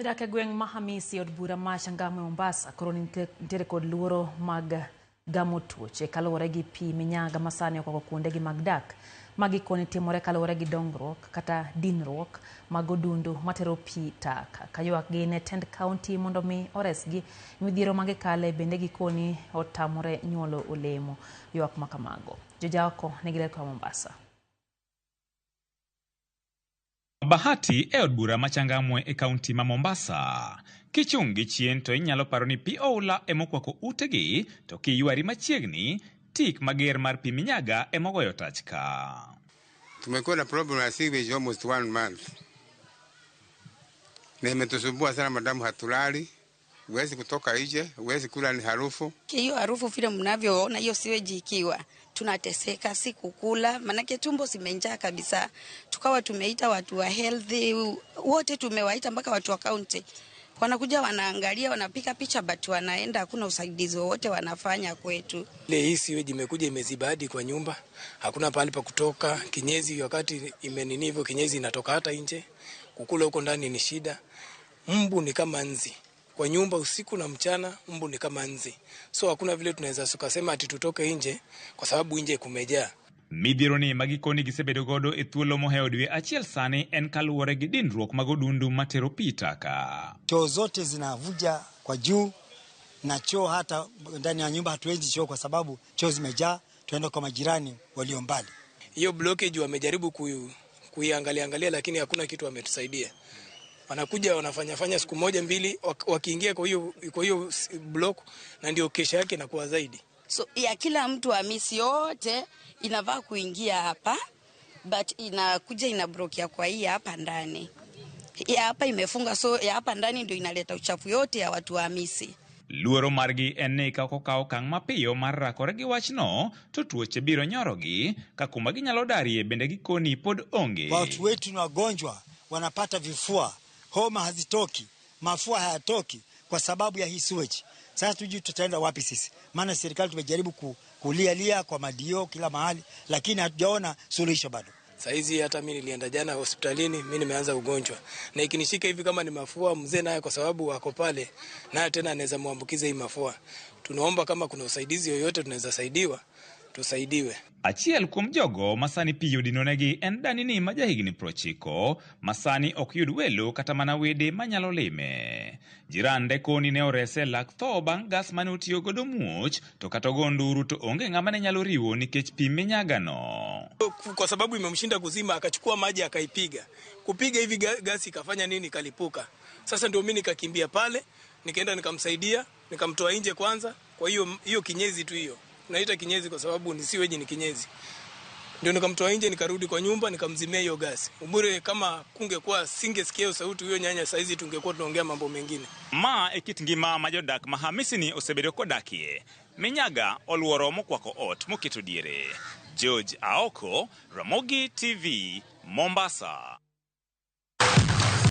Jodak e gweng' ma Hamisi od bura ma Changamwe Mombasa koro nitiere kod luoro mag gamo tuoche kaluwore gi pi minyaga masani okwako kuondegi mag dak. Ma gikone timore kaluwore gi dongruok kata dinruok mag odundu matero pi taka. Ka ywakgi ne tend kaunti mondo mi oresgi midhiero ma gikale bende gikoni otamore nyuolo olemo. Ywak ma kamago. Jojaoko nigi ler koa Mombasa. Bahati e od bura ma Changamwe e kaunti ma Mombasa. Kichung' gi chien to inyalo paro ni pi oula emokwako utegi, to kiywari machiegni, tik mager mar pi minyaga emogoyo tach ka. Tumekuwa na problem ya sewage almost one month, na imetusumbua sana madamu, hatulali, huwezi kutoka nje, huwezi kula, ni harufu. Hiyo harufu vile mnavyoona hiyo sewage ikiwa tunateseka, si kukula, manake tumbo zimenjaa kabisa. Tukawa tumeita watu wa health wote, tumewaita mpaka watu wa county wanakuja wanaangalia, wanapiga picha, but wanaenda, hakuna usaidizi wowote wanafanya kwetu. Ile hii sewage imekuja imeziba hadi kwa nyumba, hakuna pahali pa kutoka. Kinyesi wakati imenini hivyo, kinyesi inatoka hata nje, kukula huko ndani ni shida. Mbu ni kama nzi kwa nyumba usiku na mchana, mbu ni kama nzi, so hakuna vile tunaweza tukasema ati tutoke nje kwa sababu nje kumejaa. Midhiero ni ma gikoni gisebedo godo e thuolo mohewo dwe achiel sani en kaluwore gi dinruok mag odundu matero pi taka. Choo zote zinavuja kwa juu na choo hata ndani ya nyumba hatuwezi choo kwa sababu choo zimejaa, tunaenda kwa majirani walio mbali. Hiyo blockage wamejaribu kuiangalia angalia, lakini hakuna kitu wametusaidia. Wanakuja wanafanya fanya siku moja mbili, wakiingia kwa hiyo block, na ndio kesha yake inakuwa zaidi. So ya kila mtu Hamisi yote inavaa kuingia hapa, but inakuja inablockia kwa hii hapa ndani. Ya hapa imefunga, so ya hapa ndani ndio inaleta uchafu yote ya watu wa Hamisi. Luoro margi en ni ka ok okaw okang' mapiyo mar rakore gi wachno, to tuoche biro nyorogi ka kuma ginyalo darie bende gikoni pod onge. Watu wetu ni wagonjwa, wanapata vifua, homa hazitoki, mafua hayatoki kwa sababu ya hii sewage. Sasa tujui tutaenda wapi sisi, maana serikali tumejaribu kulialia kwa madio kila mahali, lakini hatujaona suluhisho bado. Saizi hata mi nilienda jana hospitalini, mi nimeanza ugonjwa na ikinishika hivi kama ni mafua, mzee naye kwa sababu ako pale naye tena anaweza muambukiza hii mafua. Tunaomba kama kuna usaidizi yoyote tunaweza saidiwa, tusaidiwe. Achiel kuom jogo ma sani pi odinonegi en Danini ma jahigni 90 ma sani ok yud welo kata mana wede manyalo lime. Jirande koni ne orese e lak tho bang' gas mane otiyo godo muoch to kata ogo nduru to onge ng'ama ne nyalo riwo nikech pi minyagano. Kwa sababu imemshinda kuzima, akachukua maji akaipiga. Kupiga hivi gasi ikafanya nini, ikalipuka. Sasa ndio mimi nikakimbia pale, nikaenda nikamsaidia, nikamtoa nje kwanza. Kwa hiyo hiyo kinyesi tu hiyo. Naita kinyesi kwa sababu ni sewage, ni kinyesi. Ndio nikamtoa nje, nikarudi kwa nyumba, nikamzimia hiyo gasi. Ubure kama kungekuwa singesikia hiyo sauti huyo nyanya, saizi tungekuwa tunaongea mambo mengine. Ma e kit ngima ma jodak ma Hamisini osebedo kodakie. Minyaga oluoro mokwako ot moketo diere. George Aoko, Ramogi TV, Mombasa.